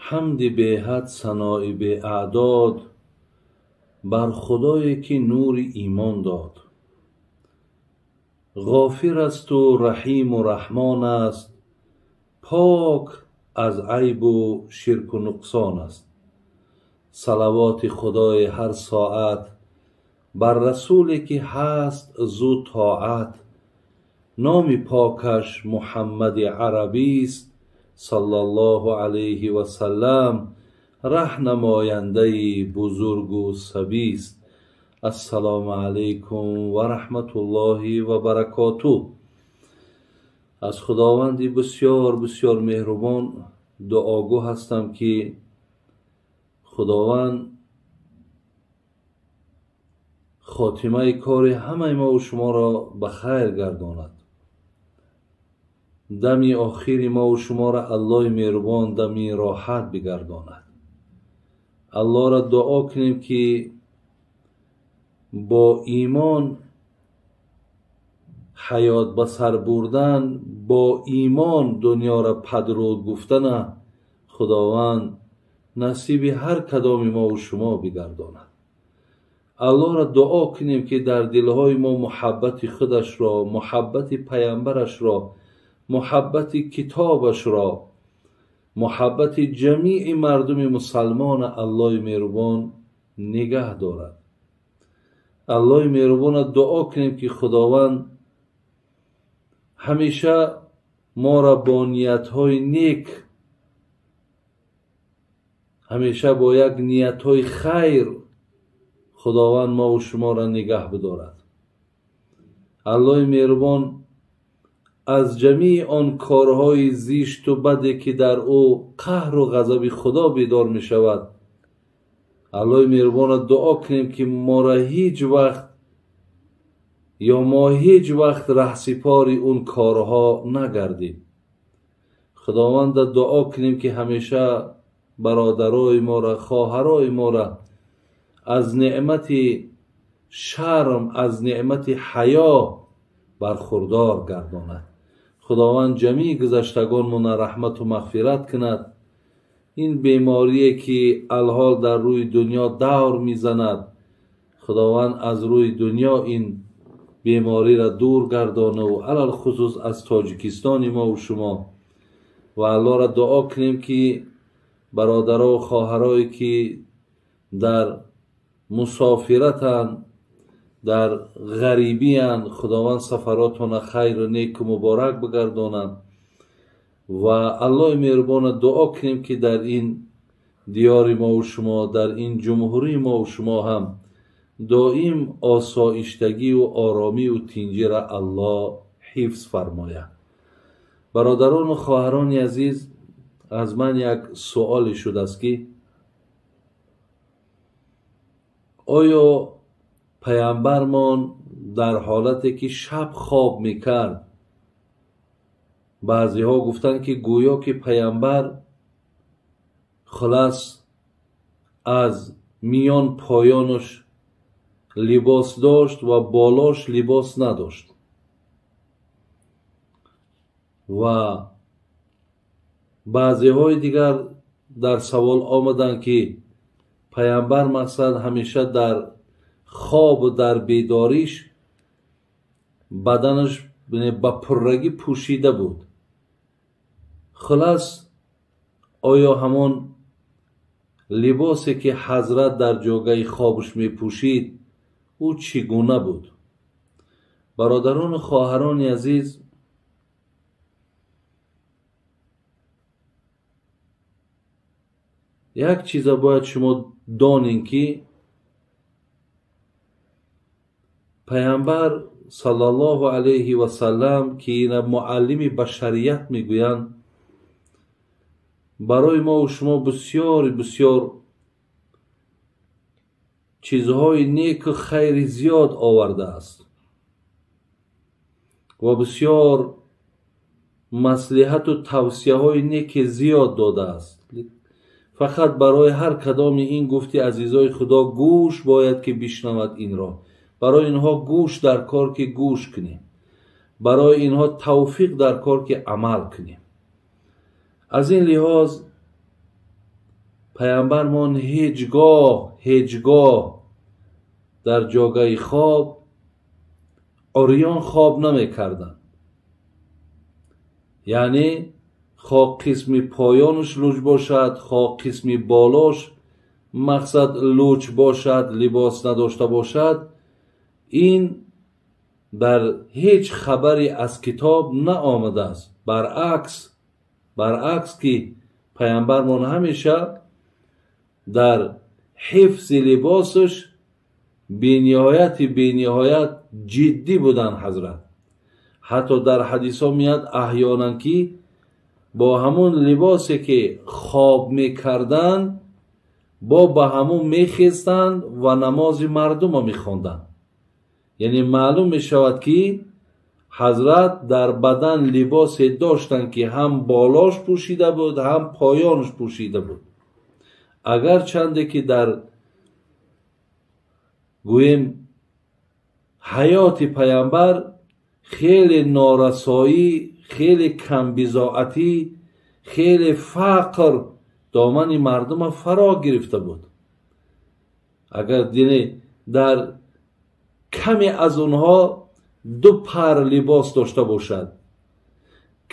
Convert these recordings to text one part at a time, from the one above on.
Ҳамди беҳад, санои беаъдод бар Худое ки нури имон дод. Ғофир асту раҳиму раҳмон аст, пок аз айбу ширку нуқсон аст. Салавоти Худои ҳар соат бар расуле ки ҳаст зу тоат. Номи покаш Муҳаммади арабист, саллаллоҳу алайҳи васаллам, раҳнамояндаи бузургу сабист. Ассалому алайкум ва раҳматуллоҳи ва баракотуҳ. Аз Худованди бисёр бисёр меҳрубон дуогӯ ҳастам, ки Худованд хотимаи кори ҳамаи мову шуморо ба хайр гардонад. Дами охири мову шуморо Аллоҳи меҳрубон дами роҳат бигардонад. Аллоҳро дуо кунем, ки бо имон ҳаёт ба сар бурдан, бо имон дунёро падруд гуфтана Худованд насиби ҳар кадоми мову шумо бигардонад. Аллоҳро дуо кунем, ки дар дилҳои мо муҳаббати худашро, муҳаббати паямбарашро, муҳаббати китобашро, муҳаббати ҷамии мардуми мусалмона Аллоҳи меҳрубон нигаҳ дорад. Аллоҳи меҳрубонро дуо кунем, ки Худованд ҳамеша моро бо ниятҳои нек, ҳамеша бо як ниятҳои хайр Худованд мову шуморо нигаҳ бидорад. Аллоҳи меҳрубон аз ҷамии он корҳои зишту баде ки дар ӯ қаҳру ғазаби Худо бедор мешавад, Аллоҳи меҳрубонро дуо кунем, ки моро ҳеҷ вақт ё мо ҳеҷ вақт раҳсипори он корҳо нагардем. Худованда дуо кунем, ки ҳамеша бародарои моро, хоҳарои моро аз неъмати шарм, аз неъмати ҳаё бархурдор гардонад. Худованд ҷамии гузаштагонмона раҳмату мағфират кунад. Ин беморие ки алҳол дар рӯи дунё давр мезанад, Худованд аз рӯи дунё ин бемориро дур гардонаву алалхусус аз Тоҷикистони мову шумо. Ва Аллоҳро дуо кунем, ки бародарову хоҳарое ки дар мусофиратанд, дар ғарибиянд, Худованд сафаротона хайру неку муборак бигардонад. Ва Аллоҳи меҳрубонро дуо кунем, ки дар ин диёри мову шумо, дар ин ҷумҳурии мову шумо ҳам доим осоиштагию оромию тинҷиро Аллоҳ ҳифз фармояд. Бародарону хоҳарони азиз, аз ман як суоле шудааст, ки оё паямбармон дар ҳолате ки шаб хоб мекард, баъзеҳо гуфтанд, ки гӯё ки паямбар хулас аз миён поёнаш либос дошт ва болош либос надошт ва баъзеҳои дигар дар савол омаданд, ки паямбар мақсад ҳамеша дар хобу дар бедориш баданаш ба пуррагӣ пӯшида буд. Хулас, оё ҳамон либосе ки ҳазрат дар ҷогаи хобаш мепӯшид, ӯ чӣ гуна буд? Бародарону хоҳарони азиз, як чиза бояд шумо донем, ки паямбар саллаллоҳу алайҳи васаллам, ки ина муаллими башарият мегӯянд, барои мову шумо бисёр бисёр чизҳои неку хайри зиёд овардааст ва бисёр маслиҳату тавсияҳои неки зиёд додааст. Фақат барои ҳар кадоми ин гуфти азизои Худо гӯш бояд ки бишнавад инро. Барои инҳо гӯш дар кор ки гӯш кунем, барои инҳо тавфиқ дар кор ки амал кунем. Аз ин лиҳоз Паямбармон ҳеҷгоҳ дар ҷогаи хоб уриён хоб намекарданд. Яъне хо қисми поёнаш луч бошад, хо қисми болош мақсад луч бошад, либос надошта бошад, ин дар ҳеҷ хабаре аз китоб наомадааст. Баръакс ки паямбармон ҳамеша дар ҳифзи либосаш бениҳоят ҷиддӣ буданд ҳазрат. Ҳатто дар ҳадисҳо меяд аҳёнан ки бо ҳамун либосе ки хоб мекарданд, бо ба ҳамун мехестанд ва намози мардумро мехонданд. Яъне маълум мешавад ки ҳазрат дар бадан либосе доштанд ки ҳам болош пӯшида буд, ҳам поёнаш пӯшида буд. Агарчанде ки дар гӯем ҳаёти паямбар хеле норасоӣ, хеле камбизоатӣ, хеле фақр домани мардума фаро гирифта буд. Агар дине дар каме аз онҳо ду пар либос дошта бошад,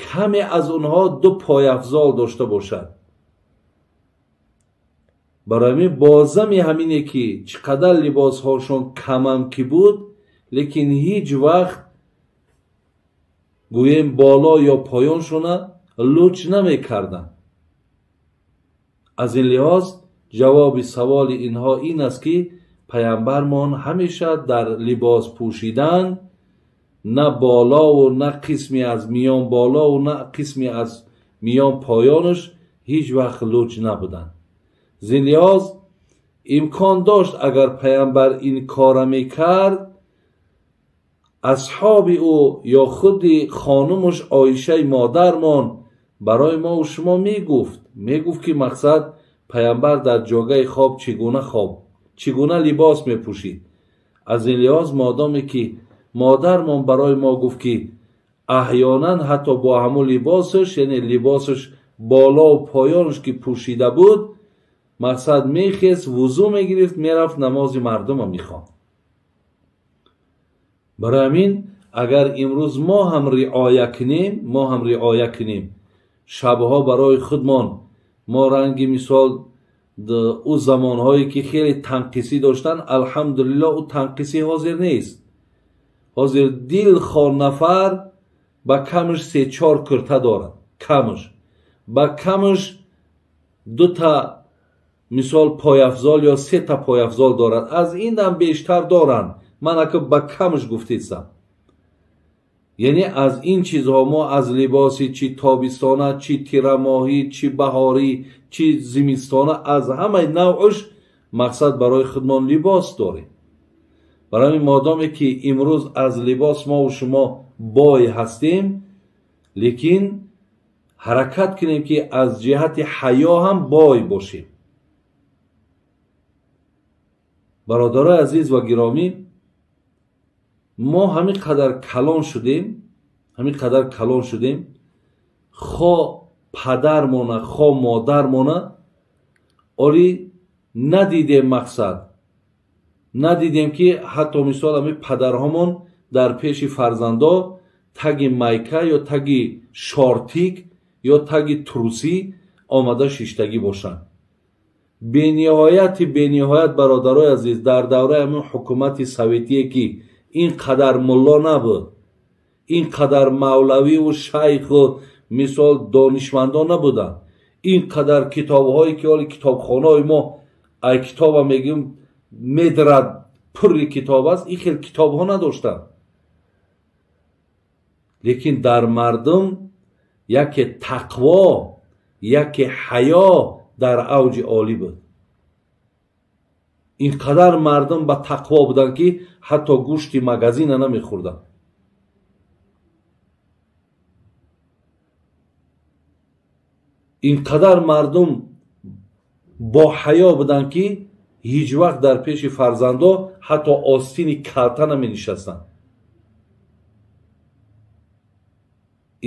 каме аз онҳо ду пойафзол дошта бошад. Барои ҳамин бозами ҳамине ки чӣ қадар либосҳошон камам ки буд, лекин ҳеҷ вақт гӯем боло ё поёншона луч намекарданд. Аз ин лиҳоз ҷавоби саволи инҳо ин аст ки паямбармон ҳамеша дар либос пӯшидан на болову на қисме аз миён болову на қисме аз миён поёнаш ҳеҷ вақт луч набуданд. Зин лиҳоз имкон дошт агар паямбар ин кора мекард, асҳоби ӯ ё худи хонумаш Оишаи модармон барои мо ва шумо мегуфт ки мақсад паямбар дар ҷогаи хоб чӣ гуна либос мепӯшид. Аз ин лиҳоз модоме ки модармон барои мо гуфт ки аҳёнан ҳатто бо ҳамун либосаш, яъне либосаш болову поёнаш ки пӯшида буд, мақсад мехест, вузӯ мегирифт, мерафт намози мардума мехонд. Барои ҳамин агар имрӯз мо ҳам риоя кунем, шабҳо барои худмон мо ранги мисол ӯ замонҳое ки хеле танқисӣ доштанд, алҳамдулиллоҳ ӯ танқисӣ ҳозир нест. Ҳозир дилхоҳ нафар ба камаш 3-4 курта дорад, камаш ба камаш дута мисол пойафзол ё 3 та пойафзол дорад, аз инам бештар доранд. Ман ака ба камаш гуфтесам. Яъне аз ин чизҳо мо аз либоси чӣ тобистона, чӣ тирамоҳӣ, чӣ баҳорӣ, чӣ зимистона, аз ҳамаи навъш мақсад барои худмон либос дорем. Барои ҳамин модоме ки имрӯз аз либос мо ва шумо бой ҳастем, лекин ҳаракат кунем ки аз ҷиҳати ҳаё ҳам бой бошем. Бародарои азиз ва гиромӣ, мо ҳамин қадар калон шудем, хо падармона, хо модармона оли надидем, мақсад надидем ки ҳатто мисол ҳамин падарҳомон дар пеши фарзандо таги майка ё таги шортик ё таги трусӣ омада шиштагӣ бошанд. Бениҳоят бародарои азиз, дар давраи ҳамин ҳукумати советие ки ин қадар мулло набуд, ин қадар мавлавиву шайху мисол донишмандон набуданд, ин қадар китобҳое ки ҳоли китобхонаҳои мо ай китоба мегӯем медрад пурри китоб аст, ин хел китобҳо надоштанд. Лекин дар мардум яке тақво, яке ҳаё дар авҷи олӣ буд. Ин қадар мардум ба тақво буданд ки ҳатто гӯшти магазина намехӯрданд. Ин қадар мардум бо ҳаё буданд ки ҳеҷ вақт дар пеши фарзандо ҳатто остини калта наменишастанд.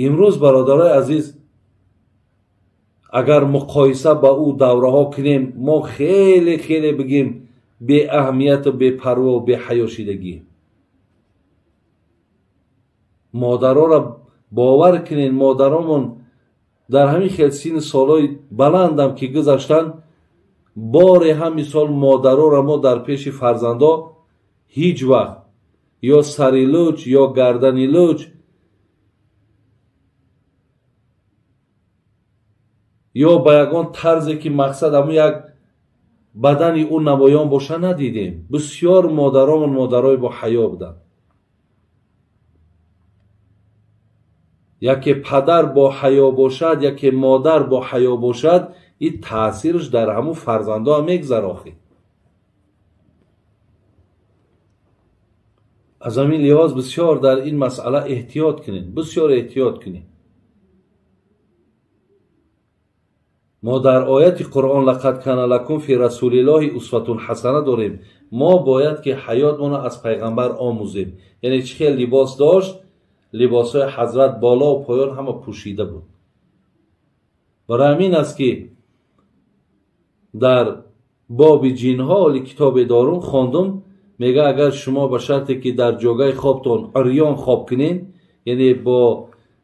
Имрӯз бародарои азиз, Агар муқоиса ба ӯ давраҳо кунем, мо хеле хеле бигем беаҳамияту бепарвову беҳаё шидагӣ. Модароро бовар кунед, модаромон дар ҳамин хел синни солҳои баландам ки гузаштанд, боре ҳам мисол модароро мо дар пеши фарзандо ҳеҷ вақт ё сари луч ё гардани луч ё ба ягон тарзе ки мақсад ҳамун як бадани ӯ намоён боша надидем. Бисёр модаромон модарои бо ҳаё буданд. Яке падар бо ҳаё бошад, яке модар бо ҳаё бошад, ин таъсираш дар ҳамун фарзандо ҳам мегзара охир. Аз ҳамин лиҳоз бисёр дар ин масъала эҳтиёт кунед, бисёр эҳтиёт кунед. Мо дар ояти Қуръон лақад кана лакум фи расулиллоҳи усватун ҳасана дорем. Мо бояд ки ҳаётмонро аз пайғамбар омӯзем. Яъне чӣ хел либос дошт, либосҳои ҳазрат боло ва поён ҳама пӯшида буд. Барои ҳамин аст ки дар боби ҷинҳо оли китобе дорум хондум, мега агар шумо ба шарте ки дар ҷогаи хобтон урён хоб кунед, яъне бо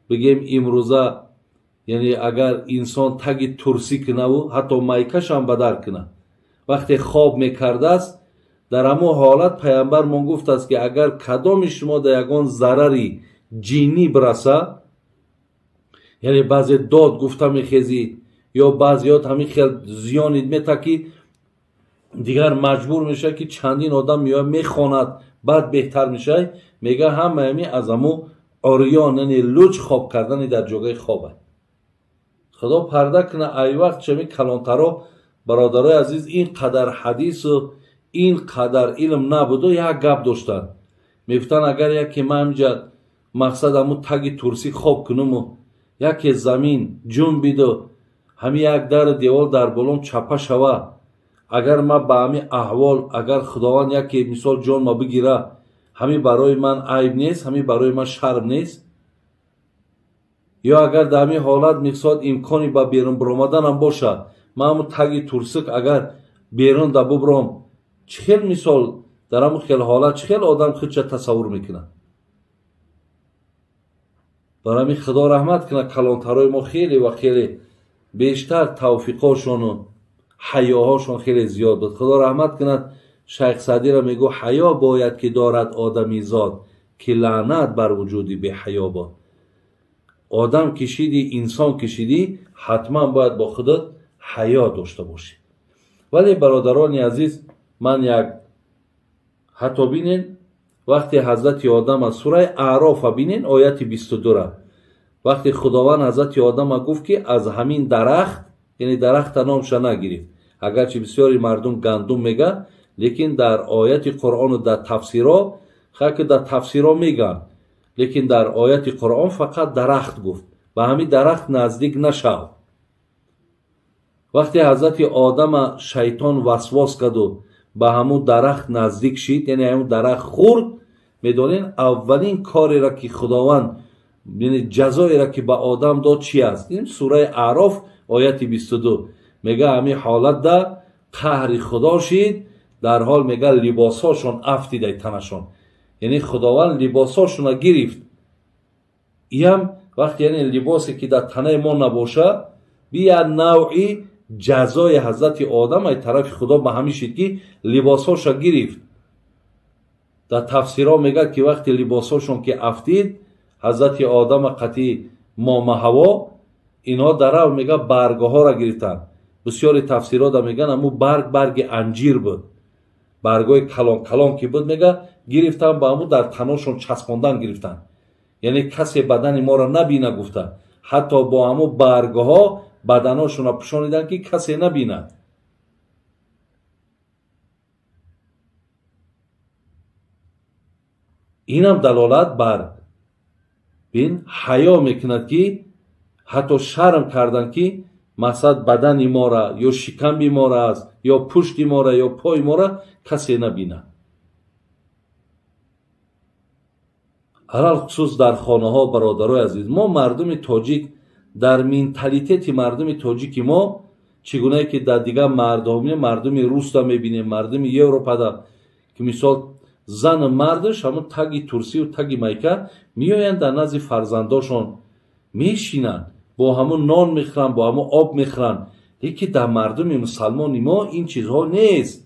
бигем имрӯза, яъне агар инсон таги турсӣ кунаву ҳатто майкашам бадар куна, вақте хоб мекардааст, дар ҳамон ҳолат пайғамбармон гуфтааст ки агар кадоми шумо дар ягон зарари ҷиннӣ бираса, яъне баъзе дод гуфта мехезӣ ё баъзеёт ҳамин хел зиёнид мета ки дигар маҷбур мешавад ки чандин одам меояд мехонад, баъд беҳтар мешавад. Мега ҳама ҳамин аз ҳамун урён, яъне луч хоб кардани дар ҷогаи хоб. Худо парда куна ай вақт чами калонтаро, бародарои азиз, ин қадар ҳадису ин қадар илм набуду як гап доштанд. Мегуфтанд агар яке ман ҳаминҷа мақсад ҳамун таги турсӣ хоб кунуму яке замин ҷунбиду ҳамин як дару девор дар болом чапа шава, агар ман ба ҳамин аҳвол, агар Худованд яке мисол ҷонма бигира, ҳамин барои ман айб нест, ҳамин барои ман шарм нест. Ё агар дар ҳамин ҳолат мисол имкони ба берун баромаданам бошад, ман ҳамун таги турсик агар берун да бубром, чӣ хел мисол дар ҳамун хел ҳолат чӣ хел одам худша тасаввур мекунад? Барои ҳамин Худо раҳмат кунад калонтарои мо хеле ва хеле бештар тавфиқошону ҳаёҳошон хеле зиёд буд. Худо раҳмат кунад Шайх Саъдиро мегӯ ҳаё бояд ки дорад одамизод, ки лаънат бар вуҷуди беҳаё бод. Одам кишиди, инсон кишидӣ, ҳатман бояд бо худат ҳаё дошта бошӣ. Вале бародарони азиз, ман як ҳатто бинен вақте ҳазрати одам аз сураи Аърофа бинен ояти 22-ра, вақте Худованд ҳазрати одама гуфт ки аз ҳамин дарахт, яъне дарахта номша нагирифт, агарчи бисёри мардум гандум мега, лекин дар ояти Қуръону дар тафсиро, хаки дар тафсиро меган, лекин дар ояти Қуръон фақат дарахт гуфт, ба ҳамин дарахт наздик нашав. Вақте ҳазрати одама шайтон васвос карду ба ҳамун дарахт наздик шид, яъне ҳамун дарахт хӯрд, медонен аввалин кореро ки Худованд, яъне ҷазоеро ки ба одам дод чи аст? Ин сураи Аъроф ояти 22 мега ҳамин ҳолатда қаҳри Худо шид, дар ҳол мега либосҳошон афтидай танашон, яъне Худованд либосҳошонро гирифт. Иам вақте яъне либосе ки дар танаи мо набоша, бия навъи ҷазои ҳазрати одам ай тарафи Худо ба ҳамин шид ки либосҳоша гирифт. Дар тафсирҳо мегӯяд ки вақте либосҳошон ки афтид, ҳазрати одама қатъи момаҳаво инҳо дарав мега баргҳоро гирифтанд. Бисёри тафсирҳо да мегӯянд ҳамун барг барги анҷир буд, баргҳои калон калон ки буд, мега гирифтан ба ҳамун дар таношон часпондан гирифтанд, яъне касе бадани моро набина гуфта, ҳатто бо ҳамун баргҳо баданошонро пӯшониданд ки касе набинад. Инам далолат бар бин ҳаё мекунад ки ҳатто шарм кардан ки мақсад бадани мора ё шикамби мора аст ё пушти мора ё пои мора касе набинад. Алалхусус дар хонаҳо, бародарои азиз, мо мардуми тоҷик Дар менталитети мардуми тоҷики мо чӣ гунае ки дар дигар мардуми руста мебинем, мардуми Европада, ки мисол зану мардаш ҳамун таги турсию таги майка меоянд дар назди фарзандошон мешинанд, бо ҳамун нон мехӯранд, бо ҳамун об мехӯранд. Лекин дар мардуми мусалмони мо ин чизҳо нест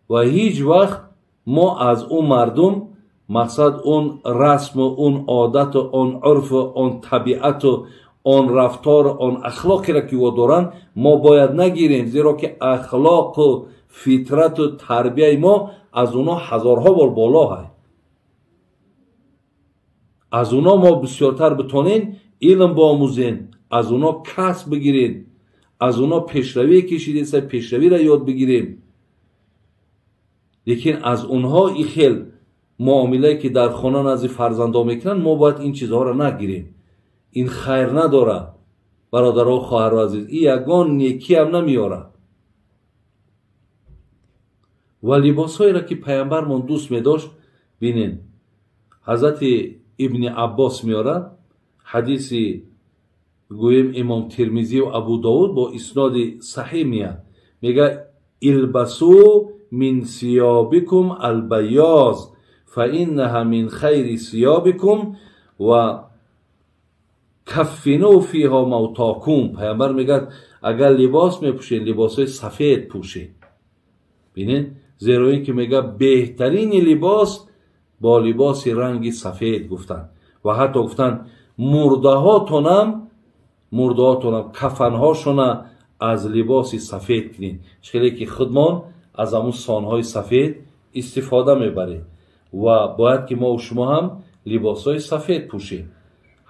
ва ҳеҷ вақт мо аз он мардум мақсад он расму он одату он урфу он табиату он рафтору он ахлоқеро ки ӯ доранд мо бояд нагирем, зеро ки ахлоқу фитрату тарбияи мо аз онҳо ҳазорҳо бор боло ҳай. Аз онҳо мо бисёртар битонем илм биомӯзем, аз онҳо касб бигирем, аз онҳо пешравие кешидеса пешравиро ёд бигирем. Лекин аз онҳо и хел муомилае ки дар хона назди фарзандо мекунанд, мо бояд ин чизҳоро нагирем. Ин хайр надорад, бародаро, хоҳаро азиз, ин ягон некиам намеорад. Ва либосҳоеро ки пайғамбармон дӯст медошт, бинен, ҳазрати Ибни Аббос меорад ҳадиси гӯем имом Тирмизию Абу Довуд бо исноди саҳиҳ меяд, мега илбасу мин сиёбикум албайёз фаиннаҳа мин хайри сиёбикум ва каффину фиҳо мавтокум. Пайғамбар мегӯяд агар либос мепӯшед, либосҳои сафед пӯшед. Бинед, зеро ин ки мегӯяд беҳтарини либос бо либоси ранги сафед гуфтанд. Ва ҳатто гуфтанд мурдаҳотонам кафанҳошона аз либоси сафед кунед, хеле ки худмон аз ҳамун сонҳои сафед истифода мебаред ва бояд ки мо шумо ҳам либосҳои сафед пӯшем.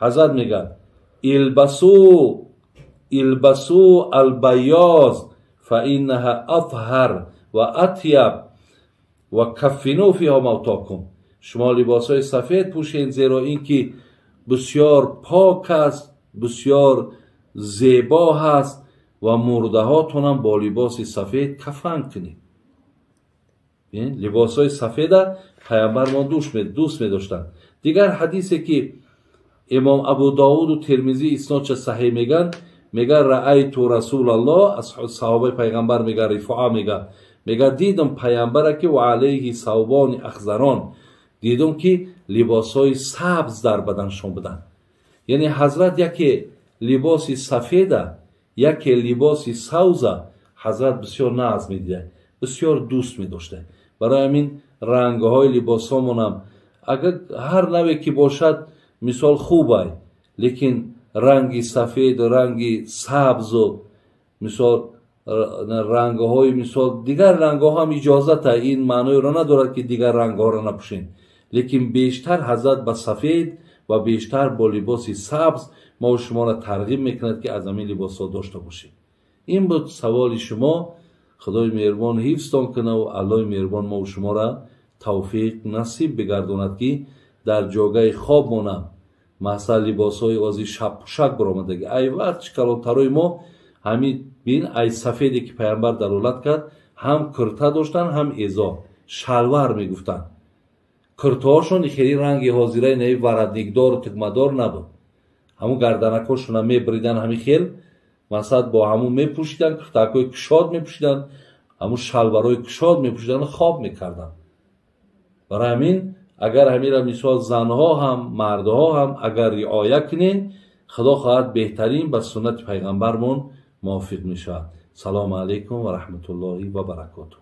Ҳазрат мегӯяд илбасу албайёз фаиннаҳа атҳар ва атяб ва каффину фиҳо мавтокум. Шумо либосҳои сафед пӯшед, зеро ин ки бисёр пок аст, бисёр зебо ҳаст ва мурдаҳотонам бо либоси сафед кафан кунед. Либосҳои сафеда пайғамбармон дӯст медоштанд. Дигар ҳадисе ки имом Абу Довуду Тирмизӣ иснодша саҳиҳ мегӯянд, мега раайту расулаллоҳ, аз саҳобаи пайғамбар мега Рифоа мега дидам пайғамбара ки ва алайҳи савбони ахзарон, дидам ки либосҳои сабз дар баданшон буданд. Яъне ҳазрат яке либоси сафеда, яке либоси савза ҳазрат бисёр нағз медида, бисёр дӯст медошта. Барои ҳамин рангҳои либосҳомонам агар ҳар наве ки бошад мисол хубай, лекин ранги сафед, ранги сабзу мисол рангҳои мисол дигар рангҳо ҳам иҷозата, ин маъноеро надорад ки дигар рангҳоро напӯшем, лекин бештар ҳазрат ба сафед ва бештар бо либоси сабз мо шуморо тарғиб мекунад ки аз ҳамин либосҳо дошта бошем. Ин буд саволи шумо. Худои меҳрубон ҳифзтон кунад ва Аллоҳи меҳрубон мо шуморо тавфиқ насиб бигардонад ки дар ҷогаи хоб монам. Масалан либосҳои ози шабпӯшак баромадаги, ай вақт чӣ калонтарои мо ҳамин бин, ай сафеде ки пайғамбар далолат кард, ҳам курта доштанд, ҳам эзор, шалвар мегуфтанд. Куртаҳошон хеле ранги ҳозираи наи варадникдору тугмадор набуд. Ҳамун гарданакҳошона мебридан ҳамин хел, масалан бо ҳамун мепӯшиданд, куртакҳои кушод мепӯшиданд, ҳамун шалварҳои кушод мепӯшиданду хоб мекарданд. Барои ҳамин агар ҳаминро мисол занҳо ҳам мардҳо ҳам агар риоя кунед, худо хоҳад беҳтарин ба суннати пайғамбармон мувофиқ мешавад. Салому алайкум ва раҳматуллоҳи ва баракотуҳ.